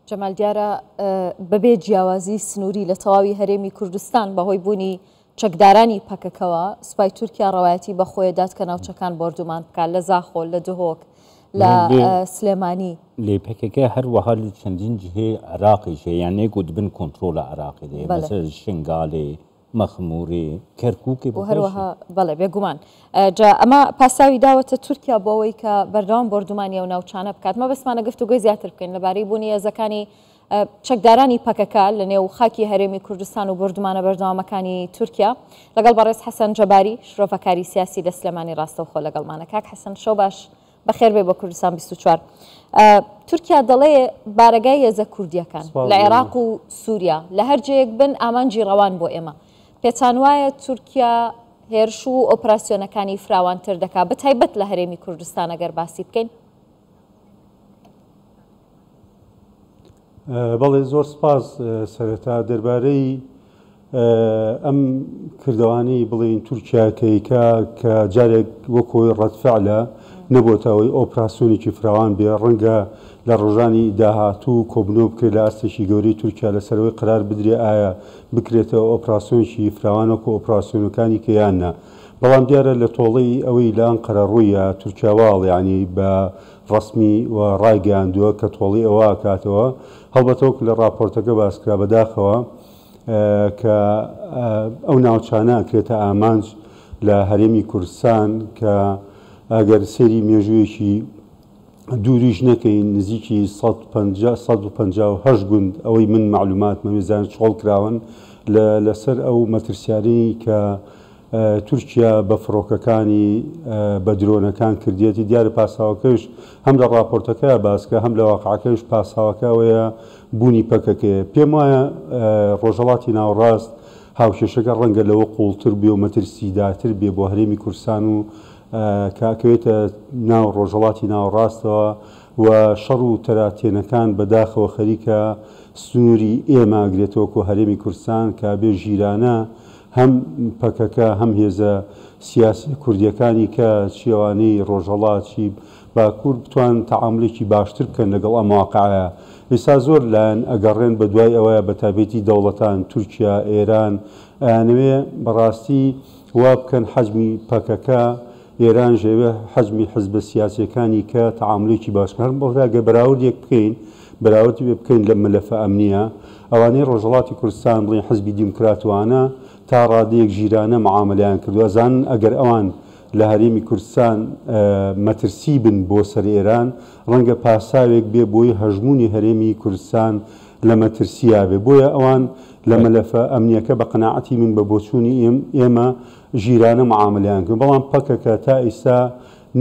جەمال دیارە بەبێ جیاوازی سنووری لە تەواوی هەرێمی کوردستان بەهۆی بوونی چەکدارانی پەکەکەوە سوپای تورکیا ڕەوایەتی بە خۆی دات کە ناوچەکان بۆردومان بکات لە زاخۆ، لە دهۆک، لە سلێمانی. لێ پەکەکە هەروەها لە چەندین جهێ عێراقیش هەیە یان نەیگۆ دبن کۆنترۆڵە عێراقی دەیە مەسەلەن شنگالێ، مەخموورێ، کەرکووکێ بۆ هەروەها بەڵێ بێگومان جا ئەمە پاساوی داوەتە تورکیا بۆ ئەوەی کە بەردەوام بۆردومانی ئەو ناوچانە بکات. مەبەستمانە گفتوگۆی زیاتر بکەین لەبارەی بوونی هێزەکانی چەکدارانی پەکەکە لە نێو خاکی هەرێمی کوردستان و بۆردومانە بەردەوامەکانی تورکیا لەگەڵ بەڕێز حەسەن جەباری شرۆڤەکاری سیاسی لە سلێمانی ڕاستەوخۆ لەگەڵمانە. کاک حەسەن شەو باش، بەخێر بێ بۆ کوردستان 24. تورکیا دەڵێ بارەگای هێزە کوردیەکان لە عێراق و سووریا لە هەر جێیەک بن ئامانجی ڕەوان بۆ ئێمە. پێتان وایە تورکیا هێرش و ئۆپراسیۆنەکانی فراوانتر دەکا بەتایبەت لە هەرێمی کوردستان ئەگەر باسی بکەین؟ بەڵێ زۆر سپاس. سەرەتا دەربارەی ئەم کردەوانەی بڵێین تورکیا کەیکا کە جارێک وەکۆی ڕەدفعلە نەبۆتە ئەوەی ئۆپراسیۆنێکی فراوان بێ، ڕەنگە لە ڕۆژانی داهاتوو کۆبنەوە بکرێت لە ئاستێکی گەورەی تورکیا لەسەرەوەی قەرار بدرێ ئایا بکرێتە ئۆپراسیۆنێکی فراوان وەکو ئۆپراسیۆنەکانی کە یان نا. بەڵام دیارە لە تۆڵەی ئەوەی لە ئەنقەرە ڕووییا تورکیا واڵ یانی بە ڕەسمی و ڕایگەیاندووە کە تۆڵەی ئەوە ئەکاتەوە. هەڵبەتە وەکو لە ڕاپۆرتەکە باس کرا بەداخەوە کە ئەو ناوچانە ئەکرێتە ئامانج لە هەرێمی کوردستان کە ئەگەر سەیری مێژوویەکی دووریش نەکەین نزیکی 158 گوند ئەوەی من مەعلوماتمە وێزانە چۆڵ کراون لەسەر ئەو مەترسیانەی کە تورکیا بە فڕۆکەکانی بە درۆنەکان کردیەتی، دیارە پاساوەکەش هەم لە ڕاپۆرتەکەیا باس کرا هەم لە واقعەکەش پاساوەکە ئەوەیە بوونی پەکەکەیە. پێم وایە ڕۆژهەڵاتی ناوەڕاست هاوکێشەکە ڕەنگە لەوە قووڵتر بێ و مەترسیدارتر بێ بۆ هەرێمی کوردستان و کە ئەکەوێتە ناو ڕۆژهەڵاتی ناوەڕاستەوە و شەڕ و تەراتێنەکان بەداخەوە خەریکە سنووری ئێمە ئەگرێتەوە وەکوو هەرێمی کوردستان کە ئەبێ ژیرانە هەم پەکەکە هەم هێزە سیاسیە کوردیەکانی کە چی ئەوانەی ڕۆژهەڵات چی باکور بتوانن تەعامولێکی باشتر بکەن لەگەڵ ئەم واقعەیا. ئیستا زۆر لایەن ئەگەڕێن بە دوای ئەوەیا بە تایبەتی دەوڵەتان تورکیا، ئێران ئەیانەوێ بەڕاستی وا بکەن حەجمی پەکەکە ئێرانش ئەیەوێ حەجمی حزبە سیاسیەکانی کە تەعامولێکی باش بکەن. هەر بەڵێ گەر بەراوردێک بکەین بەراورد بکەین لەم مەلەفە ئەمنیە ئەوانەی ڕۆژهەڵاتی کوردستان بڵێین حزبی دیموکرات وانە تا ڕادەیەک ژیرانە معامەلەیان کردوە ئەزانن ئەگەر ئەوان لە هەرێمی کوردستان مەترسی بن بۆ سەر ئێران ڕەنگە پاساوێک بێ بۆی هەژموونی هەرێمی کوردستان لە مەترسیا بێ بۆیە ئەوان لە مەلەفە ئەمنیەکە بە قەناعەتی من بە بۆچوونی ئێمە ژیرانە معامەلەیان کرد بەڵام پەکەکە تا ئیستا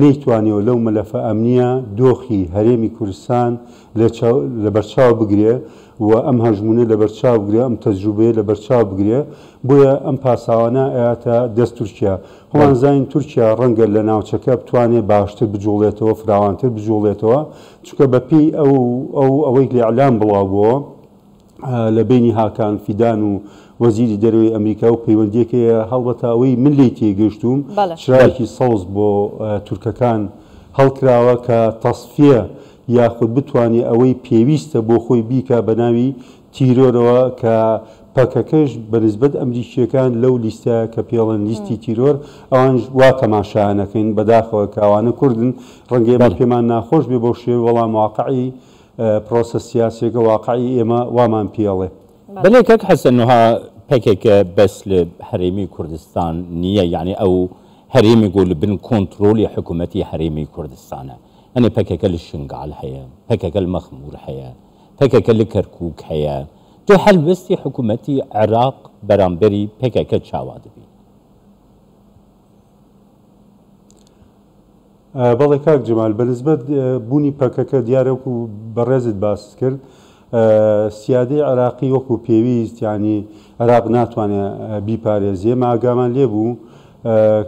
نەیتوانیوە لەو مەلەفە ئەمنییە دۆخی هەرێمی کوردستان لەبەرچاو بگرێ و ئەم هەژموونە لەبەرچاو بگرێ، ئەم تەجروبەیە لەبەرچاو بگرێ، بۆیە ئەم پاساوانە ئەیاتە دەست تورکیا. خۆمان زانین تورکیا ڕەنگە لە ناوچەکە بتوانێ باشتر بجوڵێتەوە، فراوانتر بجوڵێتەوە، چونکە بەپێی ئەو ئەو ئەوەی لە ئیعلام بڵاو بۆوە، لە بەینی هاکان فیدان و وەزیری دەرەوەی ئەمریکا و پەیوەندیەک هەیە، هەڵبەتە ئەوەی من لێی تێگەیشتووم چرایەکی سەوز بۆ تورکەکان هەڵکراوە کە تەسفیە یاخود بتوانێ ئەوەی پێویستە بۆ خۆی بیکا بە ناوی تیرۆرەوە کە پەکەکەش بە نسبەت ئەمریکیەکان لەو لیستە کە پێڵێن لیستی تیرۆر ئەوانیش وا تەماشایان ئەکەین بەداخەوە کە ئەوانە کوردن ڕەنگە ئێمە پێمان ناخۆش بێ بەو شێوە بەڵام واقعی پرۆسە سیاسیەکە واقعی ئێمە وامان پێڵێ. بەلێ کاک حەسەن نوها پەکەکە بەس لە هەرێمی کوردستان نیە یانی ئەو هەرێمی گۆ لە بن کۆنترۆلی حکومەتی هەرێمی کوردستانە یانی پەکەکە لە شنگال هەیە پەکەکە لە مەخمور هەیە پەکەکە لە کەرکوک هەیە تۆ هەلوێستی حکومەتی عێراق بەرامبەری پەکەکە چاوا دەبینی؟ بەڵێ کاک جەمال، بە نسبەت بوونی پەکەکە دیارە وەکو بەڕێزت باست کرد سیادەی عێراقی وەکو پێویست یانی عێراق ناتوانێ بیپارێزێ، ئێمە ئاگامان لێ بوو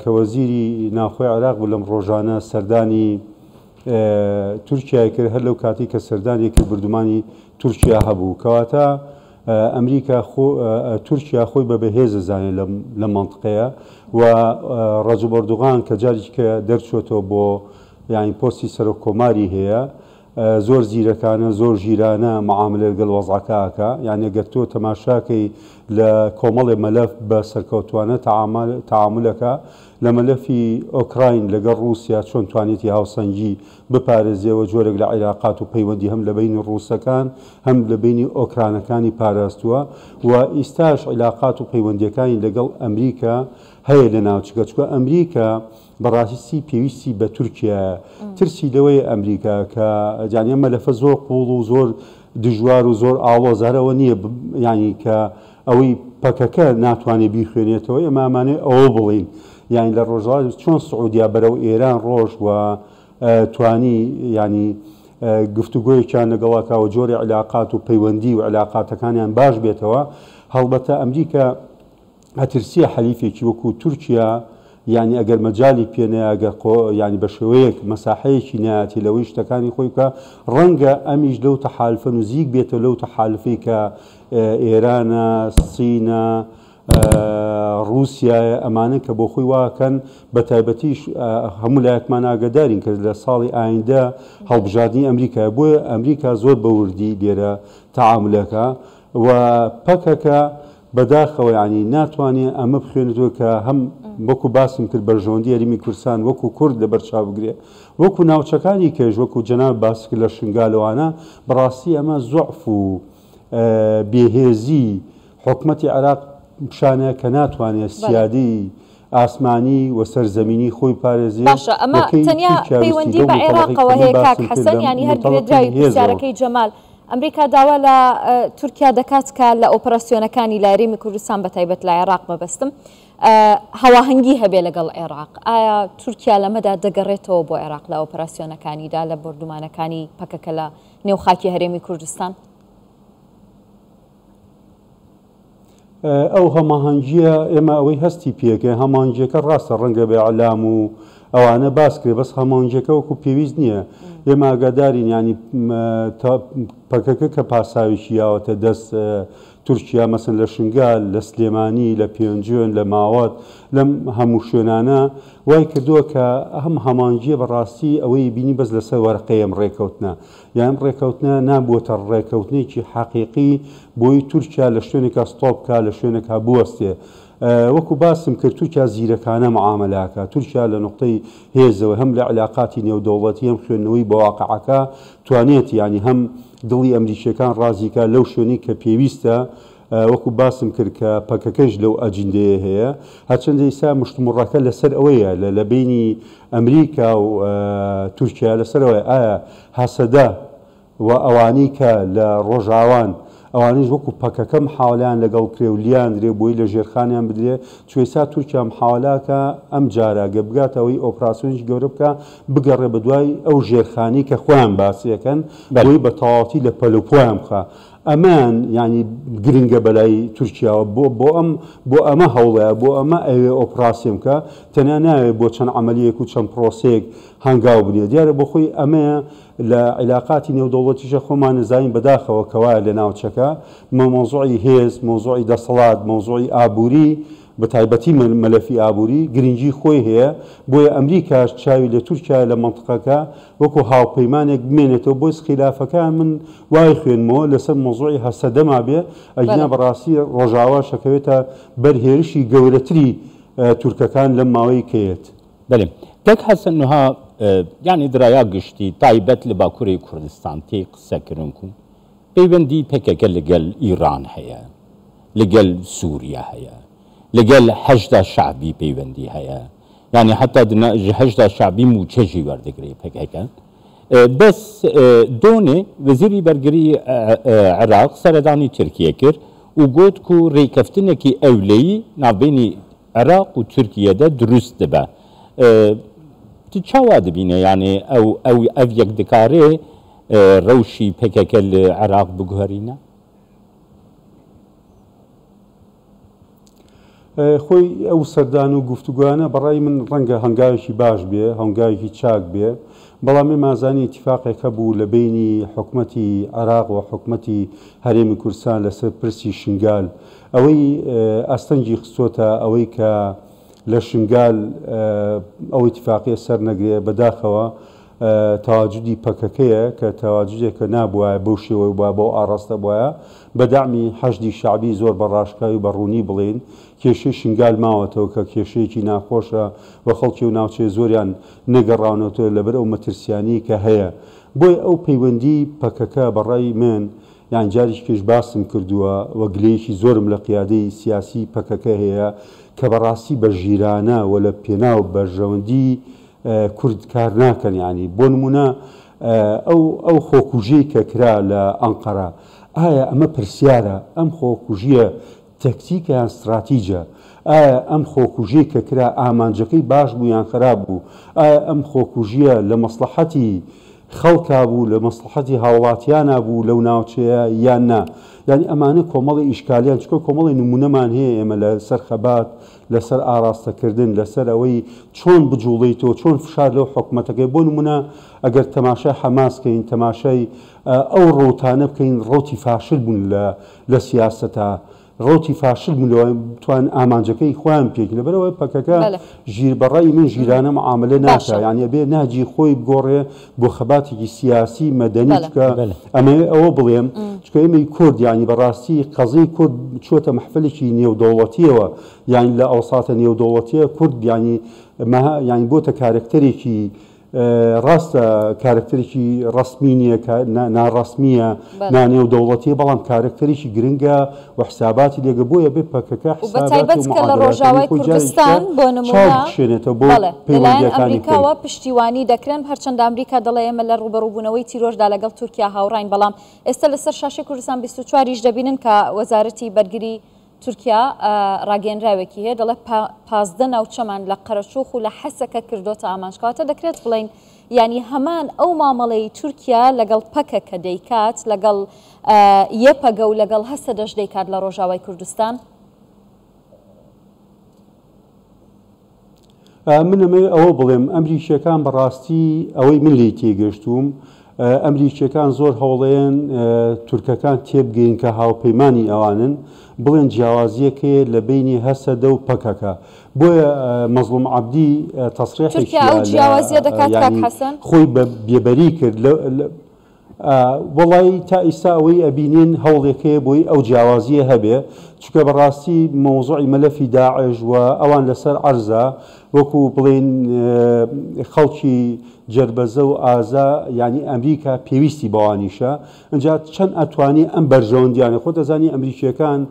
کە وەزیری ناوخۆی عێراق بوو لەم ڕۆژانە سەردانی تورکیای کرد، هەر لەو کاتی کە سەردانی کرد بردومانی تورکیا هەبوو، کەواتە ئەمریکا خۆ تورکیا خۆی بە بەهێز ئەزانێ لەم لەم مەنتقەیە و ڕەجەب ئەردوغان کە جارێکی کە دەرچووەتەوە بۆ یانی پۆستی سەرۆک کۆماری هەیە. زۆر زیرەکانە زۆر ژیرانە معاملە لەگەڵ وەزعەکە ئەکا یانی گەر تۆ تەماشاکەی لە کۆمەڵێ مەلەف بە سەرکەوتوانە تەعامول ئەکا لە مەلەفی ئۆکراین لەگەڵ ڕووسیا چۆن توانیەتی هاوسەنگی بپارێزێ و جۆرێک لە عیلاقات و پەیوەندی هەم لە بەینی ڕووسەکان هەم لە بەینی ئۆکرانەکانی پاراستووە و ئیستاش عیلاقات و پەیوەندیەکانی لەگەڵ ئەمریکا هەیە لە ناوچگە چونکە ئەمریکا بەڕاستی پێویستی بە تورکیایە ترسی لەوەیە ئەمریکا کە یانی ئەم مەلەفە زۆر قوڵ و زۆر دژوار و زۆر ئاڵۆز هەر ئەوە نییە یانی کە ئەوەی پەکەکە ناتوانێت بیخوێنێتەوە ئێمە ئەمانەوێت ئەوە بڵێین یانی لە ڕۆژهەڵات چۆن سعودیا بەرەو ئێران ڕۆژ و توانی یانی گفتوگۆیەکیان لەگەڵاکە و جۆری عیلاقات و پەیوەندی و عیلاقاتەکانیان باش بێتەوە هەڵبەتە ئەمریکا ئەترسێ حەلیفێکی وەکو تورکیا یانی ئەگەر مەجالی پێ نەیا گەر قۆ یانی بە شێوەیەک مەساحەیەکی نەیاتی لەوەی شتەکانی خۆی بکا ڕەنگە ئەمیش لەو تەحالفە نزیک بێتەوە لەو تەحالفەی کە ئێرانە سینە ڕووسیایە ئەمانە کە بۆ خۆی واکەن بە تایبەتیش هەموو لایەکمان ئاگادارین کە لە ساڵی ئایندە هەڵبژاردنی ئەمریکا بۆیە ئەمریکا زۆر بە وردی لێرە تەعامولەکە و پەکەکە بەداخەوە یانی ناتوانێ ئەمە بخوێنێتەوە کە هەم وەکو باسم کرد بەرژەوەندی هەرێمی کوردستان وەکو کورد لەبەر چاو بگرێ وەکو ناوچەکانی کەش وەکو جەناب باس کرد لە شنگال وانە بەڕاستی ئەمە زوعف و بێهێزی حکومەتی عێراق پیشانە کە ناتوانێ سیادەی ئاسمانی و سەرزەمینی خۆی پارێزێ باشە ئەمە یەکەی تەنیا تورکیا ویستی پەیوەندی لەو بە مونتەڵەقەی کە عێراقەوە من هەیە کاک باسم کرد حەسەن لە یانی هەر مونتەڵەقی گرێدراوی هێزەوە. پرسیارەکەی جەمال ئەمریکا داوا لە تورکیا دەکات کە لە ئۆپەراسیۆنەکانی لە هەرێمی کوردستان بە تایبەت لە عێراق مەبەستم هەواهەنگی هەبێ لەگەڵ عێراق ئایا تورکیا لەمەدا دەگەڕێتەوە بۆ عێراق لە ئۆپەراسیۆنەکانیدا لە بۆردومانەکانی پەکەکە لە نێو خاکی هەرێمی کوردستان؟ ئەو هەماهەنگییە ئێمە ئەوەی هەستی پێکەین هەماهەنگییەکە ڕاستە ڕەنگە بە ئیعلام و ئەوانە باس کرێ بەس هەماهەنگییەکە وەکو پێویست نییە ئێمە ئاگادارین یانی پەکەکە کە پاساوێکی یاوەتە دەست تورکیا مەسن لە شنگال لە سلێمانی لە پێنجوێن لە ماوەت لەم هەموو شوێنانە وای کردووە کە ئەم هەماهەنگییە بەڕاستی ئەوەی بینی بەس لەسەر وەرقەی ئەم ڕێکەوتنە یان ئەم ڕێکەوتنە نابووەتە ڕێکەوتنێکی حەقیقی بۆی تورکیا لە شوێنێکا stop کا لە شوێنێکا بوەستێ وەکو باسم کرد تورکیا زیرەکانە معامەلە ئەکا تورکیا لە نوقتەی هێزەوە هەم لە عیلاقاتی نێودەوڵەتی هەم خوێندنەوەی بە واقعەکە توانێتی یانی هەم دڵی ئەمریکیەکان ڕازیکا لەو شوێنەی کە پێویستە وەکو باسم کرد کە پەکەکەش لەو ئەجیندەیە هەیە هەرچەندە ئیستا مشتومڕەکە لەسەر ئەوەیە لە لە بەینی ئەمریکا و تورکیا لەسەر ئەوەیە ئایا هەسەدە و ئەوانەی کە لە ڕۆژاوان ئەوانەیش وەکو پەکەکە محاوەلەیان لەگەڵ بکرێ و لیان درێ بۆی لە ژێرخانیان بدرێ چونکە ئیستا تورکیا محاوەلەکە ئەم جارە گەر بگاتە ئەوەی ئۆپراسیۆنێکی گەورە بکا بگەڕێ بەدوای ئەو ژێرخانەی کە خۆیان باسی ئەکەن بۆی بە تەواوەتی لە پەلوپۆیان بخا ئەمەیان یانی گرنگە بەلای تورکیاوە بۆ بۆ ئەم بۆ ئەمە هەوڵەیە بۆ ئەمە ئەوێ ئۆپراسیۆن بکا تەنیا ناوێ بۆ چەند عەمەلیەک و چەند پرۆسەیەک هەنگاو بنێ دیارە بۆ خۆی ئەمەیە لە عیلاقاتی نێودەوڵەتیشە خۆمان نەزانین بەداخەوە کەوایە لە ناوچەکە مەوزوعی هێز مەوزوعی دەسەڵات مەوزوعی ئابووری بە تایبەتی مەلەفی ئابووری گرنگی خۆی هەیە، بۆیە ئەمریکاش چاوی لە تورکیایە لە مەنتقەکە وەکو هاوپەیمانێک بمێنێتەوە، بۆیس خیلافەکەیان من وای خوێنمەوە لەسەر مەوزوعی هەسەدە مابێ، ئەگینا بەڕاستی ڕۆژاواش ئەکەوێتە بەر هێرشی گەورەتری تورکەکان لەم ماوەی کە یەت. بەلێ کاک حەسەن نها یانی درایا گشتی تایبەت لە باکوری کوردستان تێی قسە کرن کو پەیوەندی پەکەکە لەگەل ئیران هەیە لەگەل سوریا هەیە لەگەل حەشدا شەعبی پەیوەندی هەیە یانی حەتا ژ حەشدا شەعبی موچە ژی وەردەگرێ پەکەکە بەس دۆنێ وەزیری بەرگری عێراق سەردانی ترکیە کرد و گوت کو رێکەفتنێکی ئەولەیی ناوبینی عێراق و تورکیەدە دروست دبە تو چاوا دبینێ یانێ ئەو ئەو ئەv یەک دکارێ رەوشی پەکەکە لە عێراق بگوهرینە؟ خۆی ئەو سەردان و گفتوگۆیانە بەڕای من ڕەنگە هەنگاوێکی باش بێ، هەنگاوێکی چاک بێ، بەڵام ئێمە ئەزانین ئیتیفاقێک هەبوو لە بەینی حکومەتی عێراق و حکومەتی هەرێمی کوردستان لەسەر پرسی شنگال، ئەوەی ئاستەنگی خستۆتە ئەوەی کە لە شنگال ئەو ئیتیفاقیە سەر نەگرێ بەداخەوە. تەواجودی پەکەکەیە کە تەواجودێکە نابوایە بەو شێوەی بوایە بەو ئاڕاستە بوایە بە دەعمی حەشدی شەعبی زۆر بە ڕاشکاوی بە ڕوونی بڵێین کێشەی شنگال ماوەتەوە کە کێشەیەکی ناخۆشە و خەڵکی ئەو ناوچەیە زۆریان نەگەڕاونەتەوە لەبەر ئەو مەترسیانەی کە هەیە بۆیە ئەو پەیوەندی پەکەکە بە ڕای من یان جارێکیش باسم کردووە و گلەیەکی زۆرم لە قیادەی سیاسی پەکەکە هەیە کە بەڕاستی بە ژیرانە و لە پێناو بەرژەوەندی کورد کار ناکەن یانی بۆ نمونە ئەو ئەو خۆکوژیەی کە کرا لە ئەنقەرە ئایا ئەمە پرسیارە ئەم خۆکوژیە تەکتیکە یان ستراتیجە؟ ئایا ئەم خۆکوژیەی کە کرا ئامانجەکەی باش بوو یان خراپ بوو؟ ئایا ئەم خۆکوژیە لە مەسڵەحەتی خەڵکا بوو لە مەسڵەحەتی هاوڵاتیانا بوو لەو ناوچەیە یان نا؟ یانی ئەمانە کۆمەڵی ئیشکالیان چونکە کۆمەڵی نمونەمان هەیە ئێمە لە سەر خەبات لەسەر ئاڕاستەکردن، لەسەر ئەوەی چۆن بجوڵێیتەوە، چۆن فشار لەو حکومەتەکەی، بۆ نمونە ئەگەر تەماشای حەماس کەین، تەماشای ئەو ڕەوتانە بکەین، ڕەوتی فاشل بوون لە سیاسەتا، ڕەوتی فاشل بوون لەوەی بتوانن ئامانجەکەی خۆیان بپێکن، لەبەرئەوەی پەکەکە ژیر بە ڕای من ژیرانە معامەلە ناکا، یانی ئەبێ نەهجی خۆی بگۆڕێ بۆ خەباتێکی سیاسی مەدەنی، چونکە ئەمەوێ ئەوە بڵێم چونکە ئێمەی کورد یانی بەڕاستی قەزیەی کورد چووەتە مەحفەلێکی نێودەوڵەتیەوە یانی لە ئەوساتە نێودەوڵەتیە کورد یانی یانی بۆتە کارەکتەرێکی ڕاستە کارەکتەرێکی ڕەسمی نییە ناڕەسمیە نانێودەوڵەتیە بەڵام کارەکتەرێکی گرنگە و حساباتی لێگە بۆیە بێ پەکەکە حسابات و کە لە ڕۆژاوای کوردستان بۆ نمونە بکشێنێتەوە بۆ لەلایەن ئەمریکاوە پشتیوانی دەکرێن هەرچەندە ئەمریکا دەڵێ ئێمە لە ڕووبەڕووبوونەوەی تیرۆردا لەگەڵ تورکیا هاوڕاین بەڵام ئێستا لەسەر شاشەی کوردستان 24 یش دەبینن کە وەزارەتی بەرگری تورکیا ڕاگەیەنراوێکی هەیە دەڵێ 15 ناوچەمان لە قەرەچوخ و لە حەسەکە کردۆتە ئامانج کەواتە دەکرێت بڵێین یانی هەمان ئەو مامەڵەی تورکیا لەگەڵ پەکەکە دەیکات لەگەڵ یەپەگە و لەگەڵ هەسەدەش دەیکات لە ڕۆژاوای کوردستان؟ من ئەمەوێ ئەوە بڵێم ئەمریکیەکان بەڕاستی ئەوەی من لێی تێگەشتووم ئەمریکیەکان زۆر هەوڵەیەن تورکەکان تێبگەین کە هاوپەیمانی ئەوانن بڵێن جیاوازیەک هەیە لە بەینی هەسەدە و پەکەکە بۆیە مەزڵوم عەبدی تەسریحێکی تورکیا ئەو جیاوازیە دەکات کاک حەسەن؟ خۆی بە بێبەری کرد لە وەڵایی تا ئیستا ئەوەی ئەبینین هەوڵێک هەیە بۆی ئەو جیاوازیە هەبێ چونکە بەڕاستی مەوزوعی مەلەفی داعش و ئەوان لەسەر عەرزە وەکو بڵێین خەڵکی جەربەزە و ئازا یانی ئەمریکا پێویستی بەوانیشە ئینجا چەند ئەتوانی ئەم بەرژەوەندیانە خۆت ئەزانی ئەمریکیەکان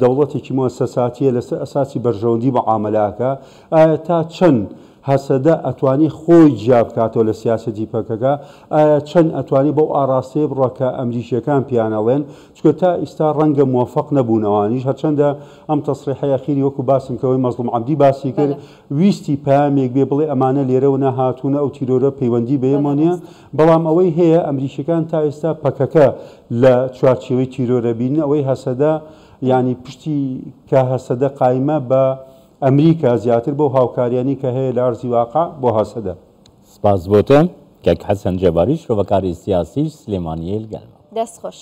دەوڵەتێکی موەسەساتیە لەسەر ئەساسی بەرژەوەندی معامەلە ئەکا ئایا تا چەند هەسەدە ئەتوانی خۆی جیا بکاتەوە لە سیاسەتی پەکەکە؟ ئایا چەند ئەتوانی بەو ئاڕاستەیە بڕوا کە ئەمریکیەکان پێیان ئەڵێن؟ چونکە تا ئیستا ڕەنگە موەفەق نەبوون ئەوانیش هەرچەندە ئەم تەسریحەی ئەخیری وەکو باسم کە ئەوەی مەزڵوم عەبدی باسی کرد ویستی پەیامێک بێ بڵێ ئەمانە لێرەوە نەهاتوونە ئەو تیرۆرە پەیوەندی بە ئێمەوە نیە بەڵام ئەوەی هەیە ئەمریکیەکان تا ئێستا پەکەکە لە چوارچێوەی تیرۆرە بینن ئەوەی هەسەدە یانی پشتی کە هەسەدە قایمە بە ئەمریکا زیاتر بەو هاوکاریانەی کە هەیە لە ئەرزی واقع بۆ هەسەدە. سپاس بۆ تۆ کاک حەسەن جەباری شرۆڤەکاری سیاسی سلێمانیەیل گەرمە. دەست خۆش.